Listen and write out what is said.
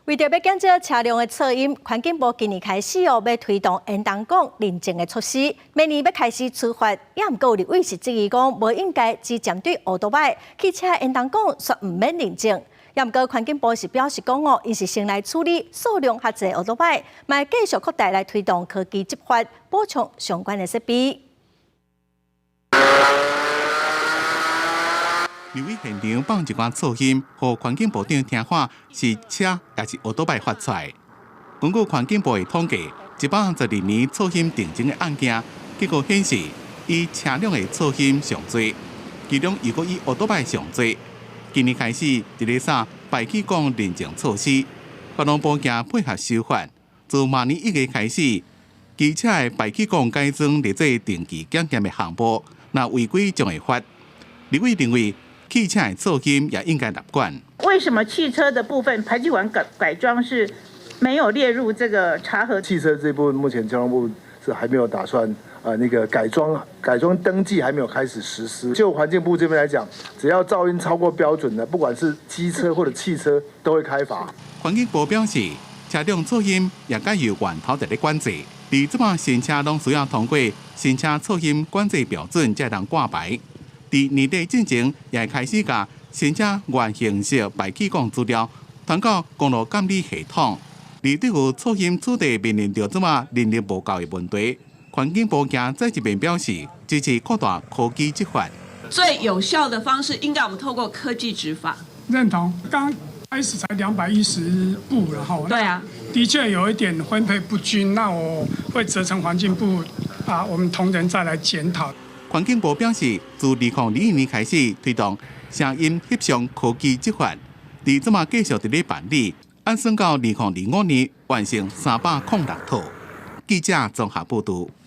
為著欲減少車輛的噪音，環境部今年開始哦，欲推動煙囱管認證的措施。明年欲開始處罰，也毋過有立委是質疑講，無應該只針對歐多擺，汽車煙囱管煞毋免認證。也毋過環境部是表示講哦，𪜶是先來處理數量較濟歐多擺，嘛會繼續擴大來推動科技執法，補充相關的設備。立委現場放一寡噪音，予環境部長聽看是車抑是歐多擺發出來。根據環境部的統計，112年噪音定偵的案件，結果顯示以車輛的噪音上濟，其中又閣以歐多擺上濟。今年開始，佇咧啥排氣管認證措施，交通部驚配合修法，自明年1月開始，機車的排氣管改裝列做定期檢驗的項目，若違規將會罰。立委認為，汽車的噪音也應該納管。為什麼汽車的部分排氣管改裝是沒有列入這個查核？汽車這部分目前交通部是還沒有打算啊，那個改裝登記還沒有開始實施。就環境部這邊來講，只要噪音超過標準的，不管是機車或者汽車，都會開罰。環境部表示，車輛噪音也該由源頭佇咧管制。而這擺新車攏需要通過新車噪音管制標準，才通掛牌。佇年底進前，也會開始共新車原形式排氣管資料傳到公路監理系統。而對於噪音取締面臨著這麼人力無夠的問題，環境部驚再一遍表示支持擴大科技執法。最有效的方式，應該我們透過科技執法。認同，剛開始才210部了哈。對啊，的確有一點分配不均，那我會責成環境部啊，我們同仁再來檢討。環境部表示，自2021年開始推動聲音翕相科技執法，佇這馬繼續佇咧辦理，按算到2025年完成306套。記者綜合報導。